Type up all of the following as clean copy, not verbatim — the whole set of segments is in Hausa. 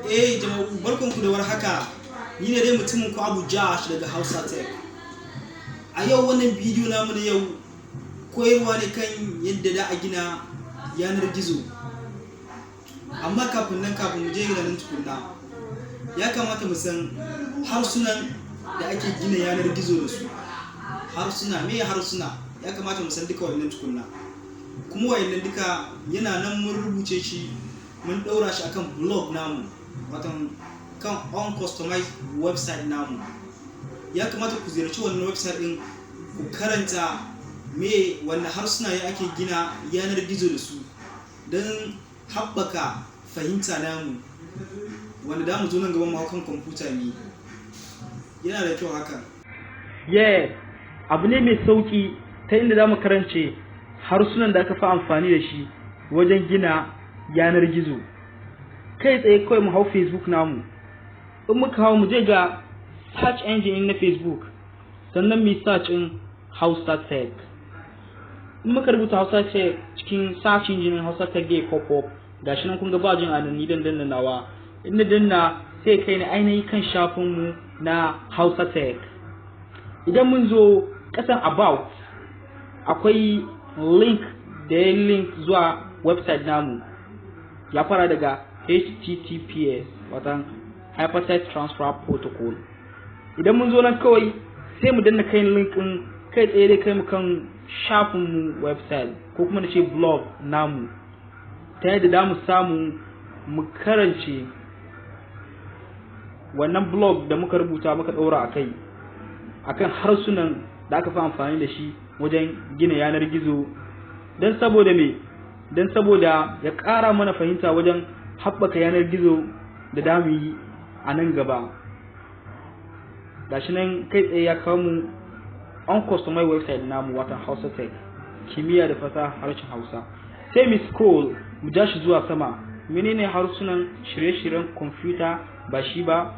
Eh jama'u, barkanku da warhaka. Ni ne dai mutumin ku Abu Jash daga Hausa Tech. A yau wannan bidiyo namu na yau koyarwa ne kan yadda za a gina yanar gizo. Amma kafin nan, kafin mu je nan tukunna, ya kamata mu san harsunan da ake gina yanar gizo da su. Harsuna, me harsuna? Ya kamata mu san duka wannan tukunna. Kuma wayannan duka yana nan, mun rubuce shi, mun ɗaura shi akan blog namu, watan kan uncustomized website namu. Ya kamata ku ziyarci wannan website ɗin ku karanta me wanne harsuna ne ake gina yanar gizo da su, don haɓaka fahimta namu wanda da mu zo nan gaban mu hau kan kwamfuta ne. Yana da kyau hakan. Yeah, abu ne mai sauki ta inda za mu karance harsunan da aka fi amfani da shi wajen gina yanar gizo. Kai tsaye kawai mu hau Facebook namu. In muka hau, mu je ga search engine na Facebook, sannan mu yi search in Hausa Tech. In muka rubuta Hausa Tech cikin search engine, Hausa Tech zai pop up. Gashi nan, kun ga bajin a nan, ni dan danna nawa. In na danna, sai kai ni ainihin kan shafinmu na Hausa Tech. Idan mun zo kasan about, akwai link da ya link zuwa website namu, ya fara daga HTTPS, watan Hypertext Transfer Protocol. Idan mun zo nan, kawai sai mu danna kai link din, kai tsaye dai kai mu kan shafinmu website, ko kuma na ce blog namu, ta yadda da mu samu mu karance wannan blog da muka rubuta, muka ɗaura a kai akan harsunan da aka fi amfani da shi wajen gina yanar gizo, don saboda me? Don saboda ya ƙara mana fahimta wajen haɓaka yanar gizo da damu yi a nan gaba. Gashi nan, kai tsaye ya kawo mu uncustomized website namu, watan Hausa Tech, kimiyya da fasaha harshen Hausa. Sai mu scroll, mu ja shi zuwa sama. Menene harsunan shirye-shiryen kwamfuta? Ba shi ba,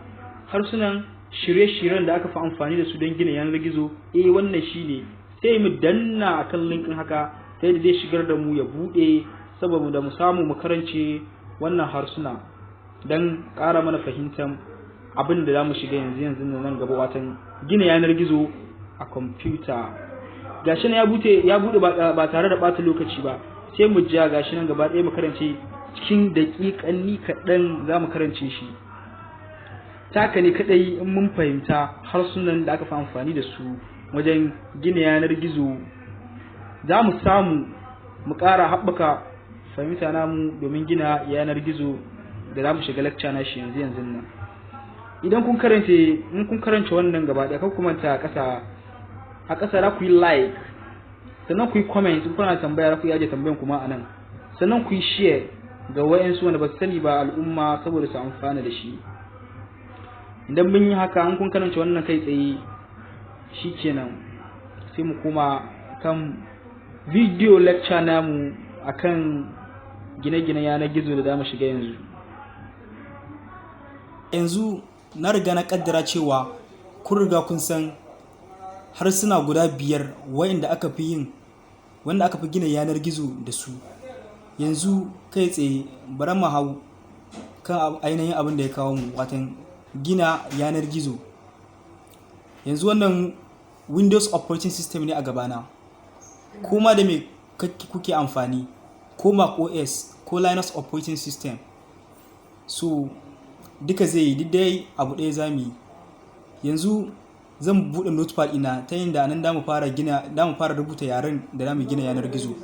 harsunan shirye-shiryen da aka fi amfani da su don gina yanar gizo. Eh, wannan shine. Sai mu danna akan link ɗin haka, sai da zai shigar da mu, ya buɗe saboda mu samu mu karance wannan harsuna don ƙara mana fahimtar abin da za mu shiga yanzu yanzu nan gaba, watan gina yanar gizo a kwamfuta. Gashi nan ya buɗe, ya buɗe ba tare da ɓata lokaci ba. Sai mu ja, gashi nan gaba ɗaya mu karance cikin daƙiƙanni kaɗan za mu karance shi. Taka ne kaɗai, in mun fahimta harsunan da aka fi amfani da su wajen gina yanar gizo, za mu samu mu ƙara haɓaka fahimta namu domin gina yanar gizo da za mu shiga lecture na shi yanzu yanzu nan. Idan kun karance, in kun karance wannan gaba ɗaya, kar ku manta, a ƙasa za ku yi like, sannan ku yi comment. In kuna tambaya, za ku yi aje tambayan kuma a nan. Sannan ku yi share ga wayansu wanda ba su sani ba, al'umma, saboda su amfana da shi. Idan mun yi haka, an kun karanta wannan, kai tsaye shikenan, sai mu koma kan video lecture namu akan gine-gine yanar gizo da zamu shiga yanzu. Yanzu na riga na kaddara cewa kun riga kun san harsuna guda biyar wayanda aka fi yin, wanda aka fi gina yanar gizo da su. Yanzu kai tsaye bari mu hau kan ainihin abin da ya kawo mu, watan gina yanar gizo. Yanzu wannan Windows operating system ne a gabana. Kuma da me kuke amfani, ko Mac OS ko Linux operating system, so duka zai yi, duk dai abu ɗaya za mu yi. Yanzu zan buɗe Notepad ina, ta yin da nan da mu fara gina, da mu fara rubuta yaren da za mu gina yanar gizo.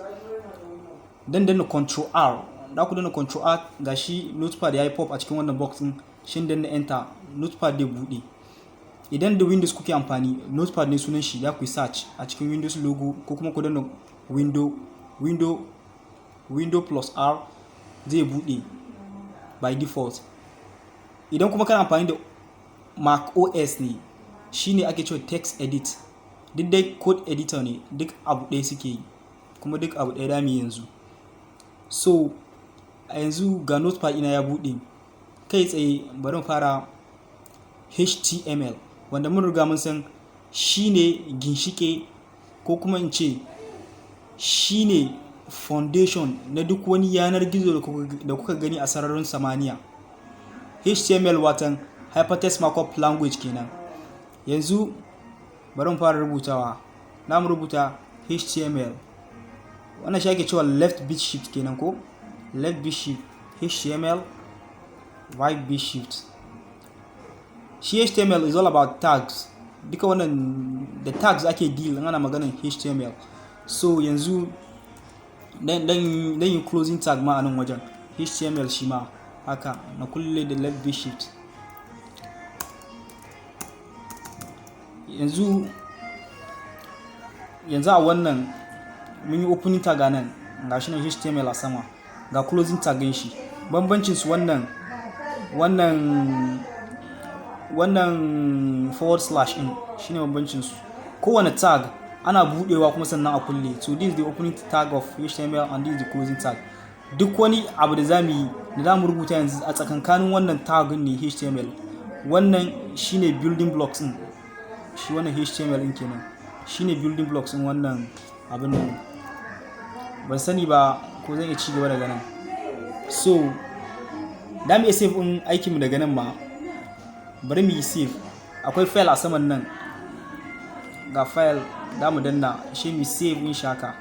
Dan danna Control R, da ku danna Control R, gashi Notepad ya yi pop a cikin wannan box din. Shin danna Enter, Notepad zai buɗe. Idan da Windows kuke amfani, Notepad ne sunan shi, za ku yi search a cikin Windows logo, ko kuma ku danna Window plus R, zai buɗe by default. Idan kuma kana amfani da Mac OS ne, shine ake cewa text edit. Duk dai code editor ne, duk abu ɗaya suke yi, kuma duk abu ɗaya da yanzu. So a yanzu ga Notepad ina ya buɗe. Kai tsaye bari mu fara HTML, wanda mun riga mun san shine ginshike, ko kuma in ce shine foundation na duk wani yanar gizo da kuka gani a sararin samaniya. HTML, watan Hypertext Markup Language kenan. Yanzu bari mu fara rubutawa. Na mu rubuta HTML. Wannan shi ake cewa left bit shift kenan ko left bit shift HTML, right bit shift. Shi HTML is all about tags. Duka wannan da tags ake deal ana maganin HTML. So yanzu dan yi closing tag ma a nan wajen HTML, shi ma haka na kulle da left bit shift. Yanzu a wannan mun yi opening tag a nan, ga shi nan HTML a sama, ga closing tag din shi. Bambancin su wannan forward slash in shine bambancin su. Kowane tag ana budewa kuma sannan a kulle. So this is the opening tag of HTML and this is the closing tag. Duk wani abu da zamu yi, da zamu rubuta yanzu, a tsakankanin wannan tag ne HTML. Wannan shine building blocks din shi. Wannan HTML din kenan, shine building blocks din wannan abin nan. Ban sani ba ko zan iya ci gaba daga nan. So da mu iya save din aikinmu daga nan ma. Bari mu yi save. Akwai file a saman nan, ga file da mu danna shi mu save din shi haka.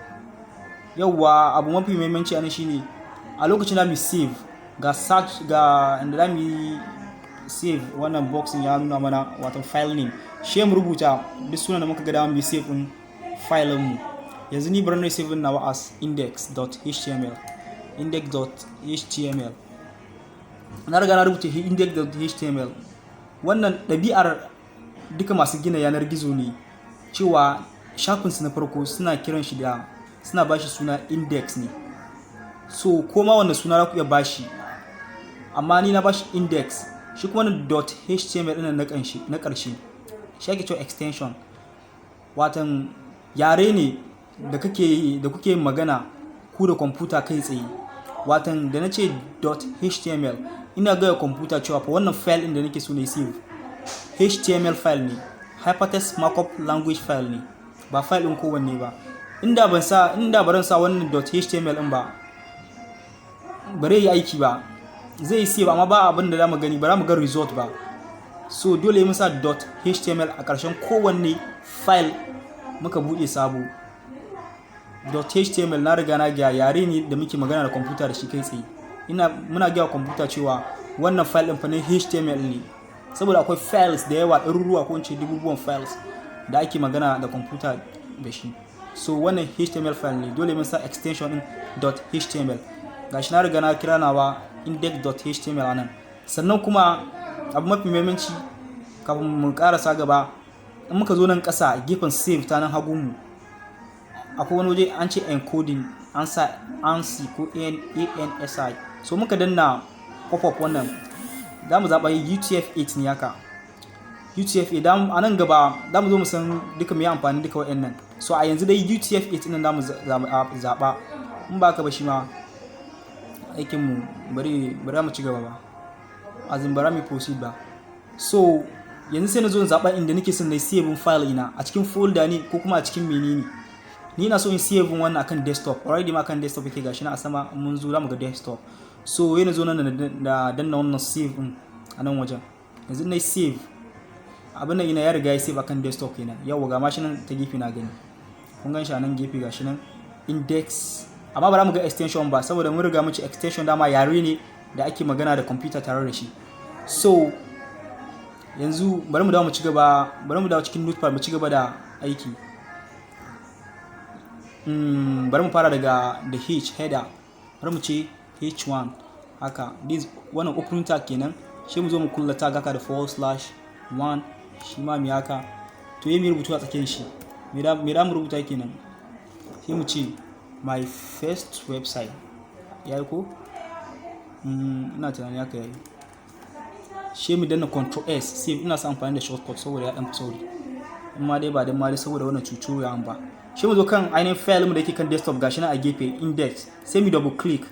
Yauwa, abu mafi muhimmanci anan shine a lokacin da mu save, ga search, ga inda za mu yi save. Wannan box ya nuna mana wato file name. Shi mu rubuta duk sunan da muka ga dama mu save din file mu. Yanzu ni bari na save din nawa as index.html, index.html. Na riga na rubuta index.html. Wannan ɗabi'ar duka masu gina yanar gizo ne, cewa shafinsu na farko suna kiran shi da, suna bashi suna index ne. So koma wanda suna za ku iya bashi, amma ni na bashi index. Shi kuma .html ɗin na ƙarshe shi ake cewa extension, watan yare ne da kuke magana ku da kwamfuta kai tsaye. Watan da na ce .html, ina gaya kwamfuta cewa fa wannan file ɗin da nake so na save HTML file ne, Hypertext Markup Language file ne, ba file ɗin kowanne ba. Inda baran sa wannan .html ɗin ba, bare yi aiki ba. Zai yi save, amma ba abin da za mu gani ba, za mu ga result ba. So dole mun sa .html a ƙarshen kowanne file muka buɗe sabo. .html, na riga na gaya, yare ne da muke magana da kwamfuta da shi kai tsaye. Ina muna gaya kwamfuta cewa wannan file ɗin fa ne HTML ne, saboda akwai files da yawa, ɗaruruwa ko in ce dububuwan files da ake magana da kwamfuta da shi. So wannan HTML file ne, dole mun sa extension din .html. Gashi na riga na kira nawa index.html anan. Sannan kuma abu mafi muhimmanci kafin mu karasa gaba, in muka zo nan ƙasa gefen save ta nan hagun mu, akwai wani waje an ce encoding, an sa ANSI ko ANSI. So muka danna pop-up wannan, za mu zaɓa UTF-8 ne haka, UTF-8. A nan gaba za mu zo mu san duka mu yi amfani duka waɗannan. So a yanzu dai UTF-8 ɗin za mu zaɓa. In ba ka ba, shi ma aikinmu bari mu ci gaba ba, azin bara mu proceed ba. So yanzu sai na zo in zaɓa inda nake son na save file ina, a cikin folder ne ko kuma a cikin menene. Ni na so in save wannan akan desktop. Already ma akan desktop yake, gashi na a sama. Mun zo zamu ga desktop. So yana zo nan da danna wannan save din a nan wajen. Yanzu na save abin nan, ina ya riga ya save akan desktop kenan. Yawwa, ga mashi nan ta gefe na gani, kun gan shi a nan gefe, gashi nan index. Amma ba za mu ga extension ba, saboda mun riga mun ci extension dama yare ne da ake magana da computer tare da shi. So yanzu bari mu dawo mu ci gaba, bari mu dawo cikin Notepad mu ci gaba da aiki. Bari mu fara daga the h header. Bari mu ce h1 haka. This wannan opening tag kenan. Shi mu zo mu kulla tag haka da /1. Shi ma mu haka. To yi mu rubutu a tsakiyar shi. Me da mu rubuta kenan? Sai mu ce "My first website". Ya yi ko? Ina tunanin haka yayi. Shi mu danna Control S, save. Ina sa amfani da shortcut saboda ya dan fi sauri, in ma dai ba dan ma dai saboda wannan tutorial ba. Shi mu zo kan ainihin file mu da yake kan desktop, gashi nan a gefe, index. Sai mu double click.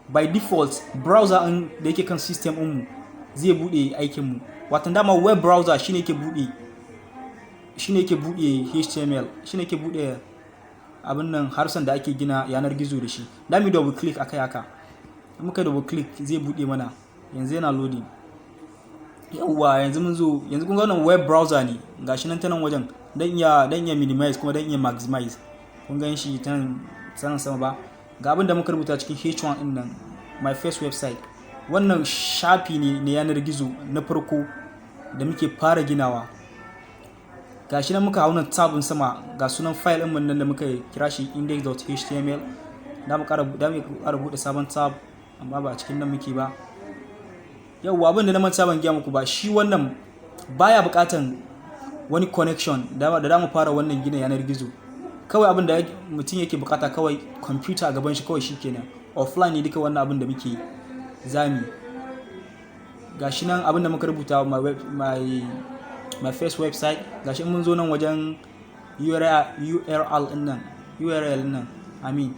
By default, browser din da yake kan system din mu zai bude aikin mu. Watan dama web browser shine yake bude HTML, shine yake bude abin nan, harsan da ake gina yanar gizo da shi. Da mu double click akai haka. In muka double click, zai bude mana. Yanzu yana loading. Yauwa, yanzu mun zo. Yanzu kun ga wannan web browser ne, gashi nan ta nan wajen. Dan iya minimize kuma dan iya maximize. Kun gan shi ta nan sama ba? Ga abin da muka rubuta cikin H1 din nan, "My first website". Wannan shafi ne na yanar gizo na farko da muke fara ginawa. Gashi nan muka hau nan tab din sama, ga sunan file ɗin nan da muka kira shi index.html. Da mu ƙara buɗe sabon tab, amma ba a cikin nan muke ba. Yauwa, abin da na manta ban gaya muku ba, shi wannan baya buƙatan wani connection da mu fara wannan gina yanar gizo. Kawai abin da mutum yake bukata, kawai computer a gaban shi kawai, shikenan. Offline ne duka wannan abin da muke zami. Gashi nan abin da muka rubuta, my first website. Gashi mun zo nan wajen URL din nan, URL din nan, I mean,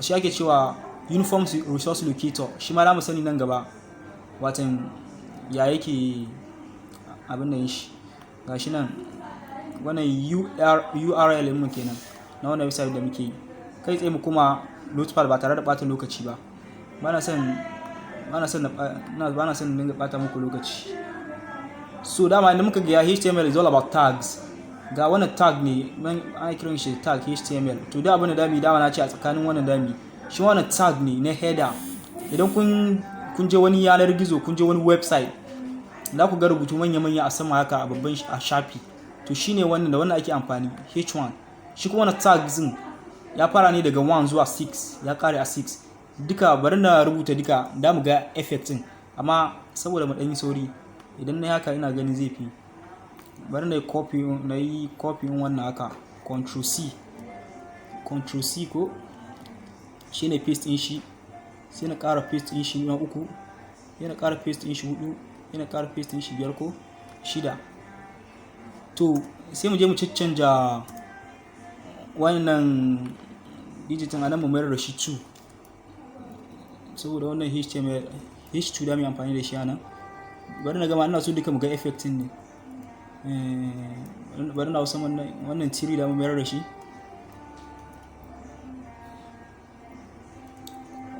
shi ake cewa Uniform Resource Locator. Shi ma za mu sani nan gaba, watan ya yake abin da shi. Gashi nan wannan URL mu kenan na wannan website da muke yi. Kai tsaye mu kuma Notepad ba tare da ɓata lokaci ba. Bana son dinga ɓata muku lokaci. So dama idan muka ga HTML is all about tags. Ga wannan tag ne, ana kiran shi tag HTML. To, da abin da dami dama na ce a tsakanin wannan dami, shi wannan tag ne na header. Idan kun je wani yanar gizo, kun je wani website, za ku ga rubutu manya-manya a sama haka a babban a shafi. To, shine wannan, da wannan ake amfani, H1. Shi kuma wannan tag din ya fara ne daga 1 zuwa 6, ya kare a 6 duka. Bari na rubuta duka da mu ga effect din, amma saboda mu dan yi sauri, idan na haka ina ganin zai fi. Bari na yi copy wannan haka, Control C, Control C ko shine paste din shi. Sai na ƙara paste din shi na uku, sai na ƙara paste din shi hudu, sai na ƙara paste din shi biyar ko shida. To, sai mu je mu caccanja wannan digitin a nan, mu mayar da shi 2, saboda wannan HTML H2 da mu amfani da shi a nan. Bari na gama, ina so duka mu ga effect ne. Bari na wasu wannan 3 da mu mayar da shi,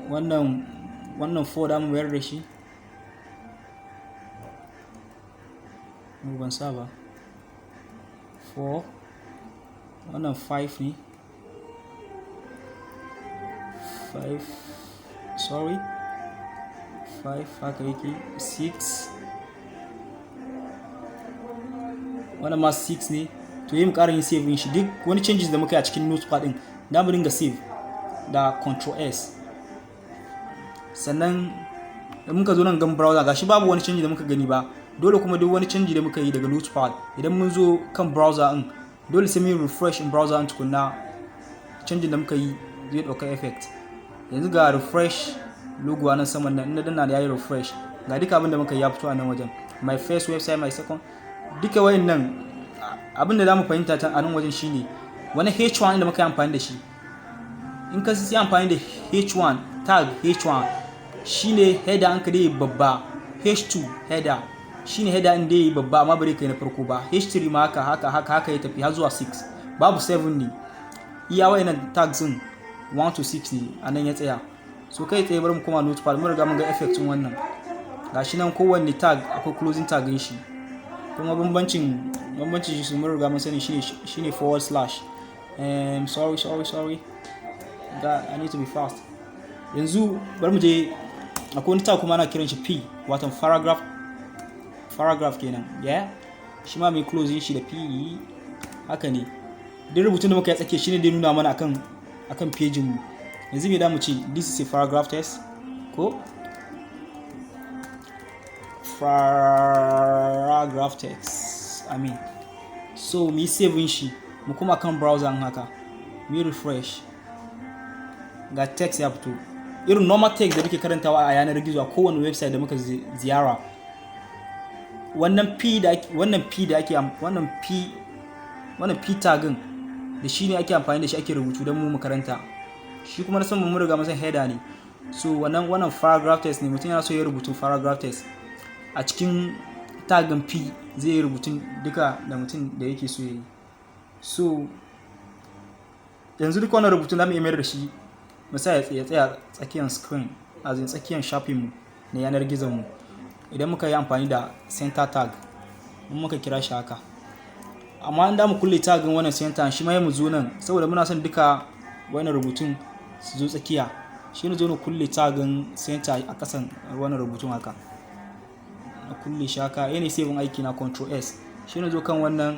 wannan 4 da mu mayar da shi. Ban sa ba 4, wannan 5 ne, 5, sorry, 5 haka yake, 6, wannan ma 6 ne. To, yi mu ƙara yin save din shi. Duk wani changes da muka yi a cikin Notepad din, da mu dinga save da Control S. Sannan da muka zo nan gan browser, gashi babu wani canji da muka gani ba. Dole kuma duk wani canji da muka yi daga Notepad, idan mun zo kan browser din, dole sai mun refresh in browser din tukunna canjin da muka yi zai ɗauka effect. Yanzu ga refresh logo a nan saman nan, ina danna da yayi refresh, ga duka abin da muka yi ya fito a nan wajen, "My first website", "my second", duka wayannan. Abin da za mu fahimta ta a nan wajen shine wani H1 da muka yi amfani da shi. In ka yi amfani da H1 tag, H1 shine header an ka dai babba, H2 header shine header in dai babba, amma bare kai na farko ba. H3 ma haka, haka, haka, haka ya tafi har zuwa 6. Babu 7 ne, iya wayannan tags din 1 to 6 ne, a nan ya tsaya. So kai tsaye bari mu koma Notepad. Mun riga mun ga effect din wannan. Gashi nan, kowanne tag akwai closing tag din shi. Kuma bambancin shi su mun riga mun sani, shine forward slash. Sorry, sorry, sorry, that I need to be fast. Yanzu bari mu je, akwai wani tag kuma ana kiran shi P, wato paragraph. Paragraph kenan, yeah. Shi ma mai closing shi da P haka ne. Duk rubutun da muka yi tsakiya shine dai nuna mana akan page mu. Yanzu me da mu ce? This is a paragraph text ko paragraph text, I mean. So mu yi save shi, mu kuma kan browser haka, mu yi refresh, ga text ya fito irin normal text da muke karantawa a yanar gizo, a kowane website da muka ziyara. Wannan P da ake wannan P, wannan P tagin da shi ne ake amfani da shi ake rubutu don mu makaranta. Shi kuma na saman mun riga mun san header ne. So wannan paragraph text ne. Mutum yana so ya rubutu paragraph text a cikin tagin P, zai yi rubutun duka da mutum da yake so ya yi. So yanzu duk wannan rubutun za mu iya mayar da shi misali ya tsaya tsakiyar screen, as in tsakiyar shafin mu na yanar gizon mu. Idan muka yi amfani da center tag, in muka kira shi haka. Amma in da mu kulle tag wannan center, shi ma mu zo nan, saboda muna son duka wannan rubutun su zo tsakiya, shi ne zo na kulle tag ɗin center a kasan wannan rubutun haka. Na kulle shi haka, yana save aiki na, Control S. Shi ne zo kan wannan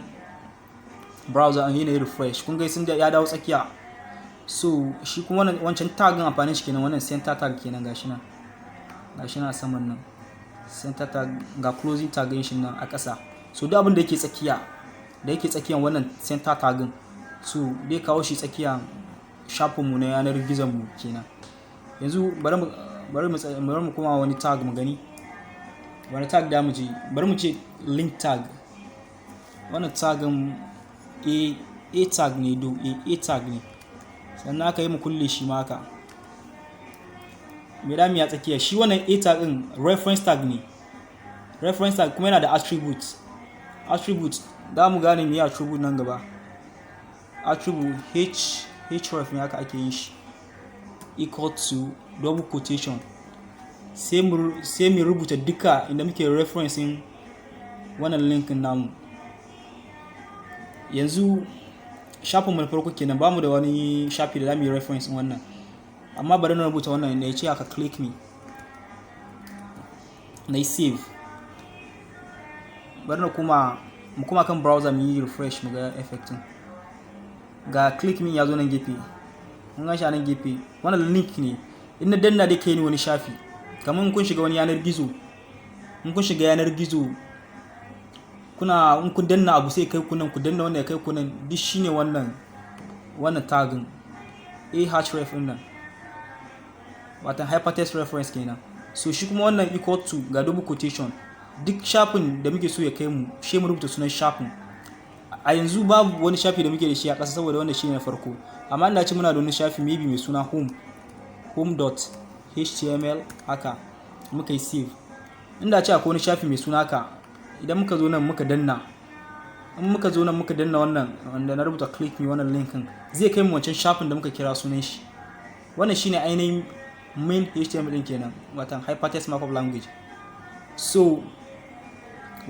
browser an yi refresh, kun ga sun ya dawo tsakiya. So shi kuma wannan wancan tag ɗin, amfanin shi kenan, wannan center tag kenan. Gashi nan, gashi nan saman nan, center tag, ga closing tag din shi nan a ƙasa. So duk abin da yake tsakiya, da yake tsakiyan wannan center tag din, so dai kawo shi tsakiyan shafinmu na yanar gizon mu kenan. Yanzu bari mu koma wani tag mu gani wani tag da mu je. Bari mu ce link tag. Wannan tag ɗin a tag ne, do a tag ne. Sannan aka yi mu kulle shi ma haka. Me da ya tsakiya? Shi wannan a tag din reference tag ne. Reference tag kuma yana da attribute. Attribute, da mu gane me attribute nan gaba. Attribute href ne, haka ake yin shi, equal to double quotation, sai mu rubuta duka inda muke referencing wannan link namu. Yanzu shafin mu na farko kenan, bamu da wani shafi da zamu yi reference wannan. Amma bari na rubuta wannan ne, ya ce aka "click me", na yi save. Bari na kuma mu kuma kan browser mu yi refresh, mu ga effect. Ga "click me" ya zo nan gefe, mun gan shi a nan gefe. Wannan link ne, in na danna dai kai ni wani shafi. Kamar kun shiga wani yanar gizo, in kun shiga yanar gizo kuna, in kun danna abu sai kai kunan, ku danna wannan ya kai kunan, duk shine wannan tag ɗin a href din nan, watan hypertext reference kenan. So shi kuma wannan equal to, ga double quotation, duk shafin da muke so ya kai mu, shi mu rubuta sunan shafin. A yanzu babu wani shafi da muke da shi a ƙasa, saboda wannan shine na farko. Amma ina ce muna da wani shafi maybe mai suna home, home.html haka, muka yi save. Inda ce akwai wani shafi mai suna haka, idan muka zo nan muka danna, in muka zo nan muka danna wannan wanda na rubuta "click me", wannan link ɗin zai kai mu wancan shafin da muka kira sunan shi. Wannan shine ainihin main HTML din kenan, watan hypertext markup language. So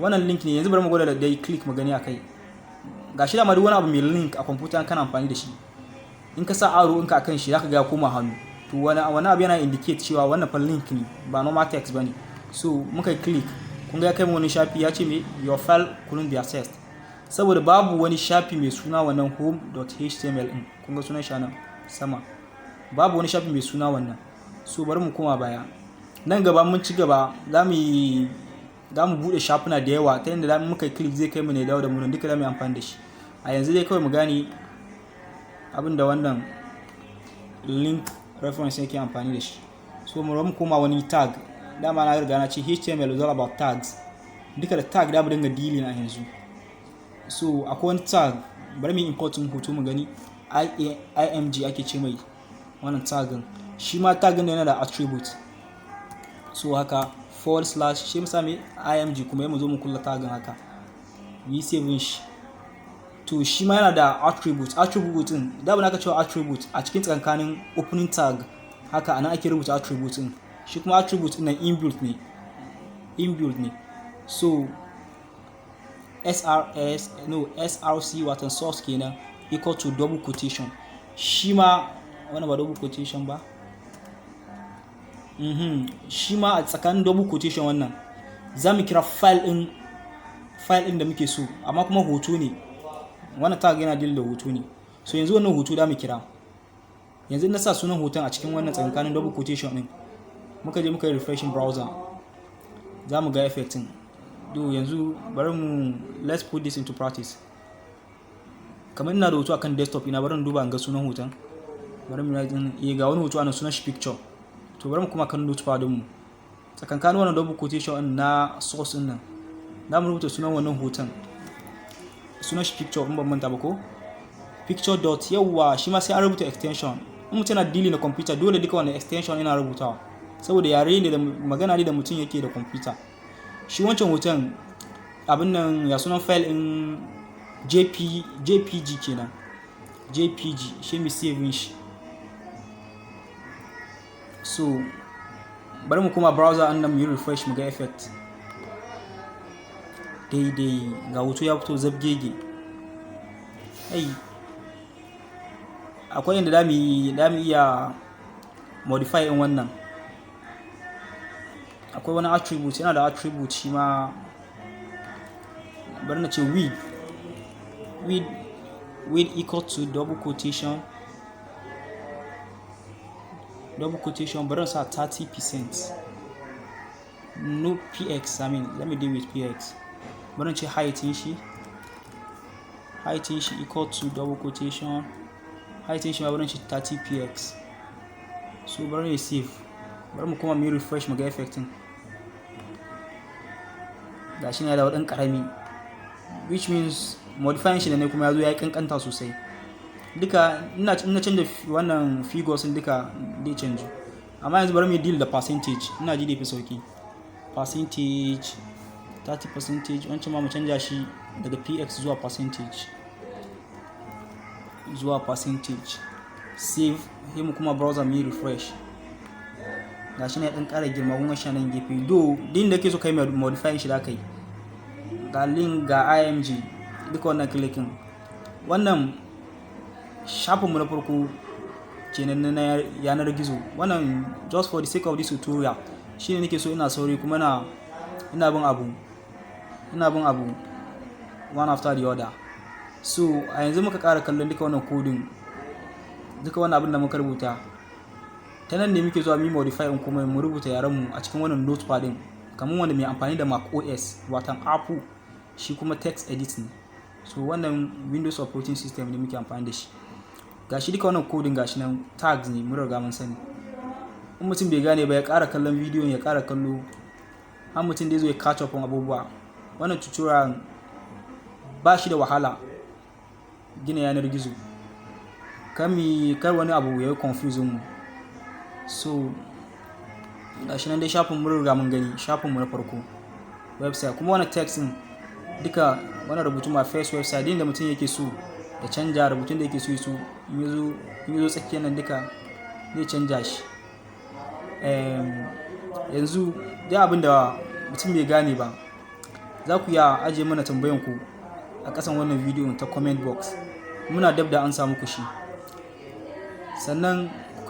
wannan link ne. Yanzu bari mu gwada da dai click mu gani akai. Gashi da ma duk wani abu mai link a kwamfuta kana amfani da shi, in ka sa arrow ɗinka akan shi, zaka ga ya koma hannu. To wani abu yana indicate cewa wannan fa link ne, ba normal text bane. So muka click, kun ga ya kai mu wani shafi, ya ce me? "Your file couldn't be accessed", saboda babu wani shafi mai suna wannan home.html din. Kun ga sunan shi nan sama, babu wani shafi mai suna wannan. So bari mu koma baya. Nan gaba mun ci gaba, za mu bude shafuna da yawa ta yadda muka click zai kai mu ne dawo da mu nan, duka za mu yi amfani da shi. A yanzu dai kawai mu gane abin da wannan link reference yake amfani da shi. So mu koma wani tag. Dama na riga na ce HTML is all about tags. Duka da tag da mu dinga dealing a yanzu. So akwai wani tag, bari mu importing hoto mu gani. IMG ake ce mai wannan tag ɗin. Shi ma tag ɗin yana da attribute. So haka, forward slash, shi mu sami img, kuma mu zo mu kulla tag ɗin haka, mu yi save shi. To shi ma yana da attribute. Attribute din da ba aka cewa attribute a cikin tsakankanin opening tag haka, anan ake rubuta attribute din. Shi kuma attribute din nan inbuilt ne, inbuilt ne. So srs, no, src, watan source kenan, equal to double quotation. Shi ma wannan ba double quotation ba. Shi ma a tsakanin double quotation wannan za mu kira file din da muke so, amma kuma hoto ne. Wannan tag yana deal da hoto ne. So yanzu wannan hoto da mu kira, yanzu na sa sunan hoton a cikin wannan tsakankanin double quotation din, muka je muka yi refreshing browser, za mu ga effect din. Do yanzu bari mu, let's put this into practice. Kamar ina da hoto akan desktop ina, bari in duba in ga sunan hoton. Bari mu yi, ga wani hoto ana sunan shi picture. To bari mu kuma kan notepad din mu, tsakankanin wannan double quotation din na source din nan, za mu rubuta sunan wannan hoton, sunan shi picture in ban manta ba, ko picture dot. Yawwa, shi ma sai an rubuta extension. In mutum yana dealing da computer, dole duka wannan extension ina rubutawa, saboda yare ne da magana ne da mutum yake da computer. Shi wancan hoton, abin nan, ya sunan file in? JPG kenan, JPG. Shi mu save shi. So bari mu koma browser an nan mu yi refresh mu ga effect. Daidai, ga hoto ya fito zabgege. Ai akwai inda da mu iya modify in wannan. Akwai wani attribute, yana da attribute shi ma. Bari na ce width equal to double quotation, double quotation. Bari na sa 30%, no, px. I mean, let me deal with px. Bari na ce height shi equal to double quotation. Height shi ma bari na ce 30 px. So bari na save, bari mu kuma mu refresh mu ga effect din. Gashi ne da ɗan ƙarami, which means modifying shi da ne kuma ya zo ya yi kankanta sosai. Duka ina canza wannan figures din, duka dai canju. Amma yanzu bari mu deal da percentage, ina ji da fi sauki. Percentage, 30 percentage. Wancan ma mu canja shi daga px zuwa percentage, zuwa percentage. Save, sai mu kuma browser mu yi refresh. Gashi ne ɗan ƙara girma. Kun shi nan gefe do din da ke so kai modifying shi da kai. Ga link, ga img, duka wannan clicking. Wannan shafinmu na farko kenan na yanar gizo. Wannan just for the sake of this tutorial shine nake so. Ina sauri kuma na ina bin abu one after the other. So a yanzu muka ƙara kallon duka wannan coding, duka wannan abin da muka rubuta. Ta nan ne muke zuwa mu modify in kuma mu rubuta yaren mu a cikin wannan notepad din, kamar wanda mai amfani da Mac OS, watan Apple, shi kuma text edit ne. So wannan Windows operating system ne muke amfani da shi. Gashi duka wannan coding, gashi nan tags ne, mun riga mun sani. In mutum bai gane ba, ya ƙara kallon bidiyon, ya ƙara kallo har mutum dai zo ya catch up on abubuwa. Wannan tutorial ba shi da wahala, gina yanar gizo. Kami kar wani abu ya yi confuse mu. So gashi nan dai shafin, mun riga mun gani shafin mu na farko, website. Kuma wannan text din duka, wannan rubutu, ma first website din da mutum yake so ya canja rubutun da yake so so in yazo tsakiyar nan duka zai canja shi. Yanzu dai abin da mutum bai gane ba, za ku iya ajiye mana tambayan ku a ƙasan wannan bidiyon ta comment box. Muna dab da an samu ku shi. Sannan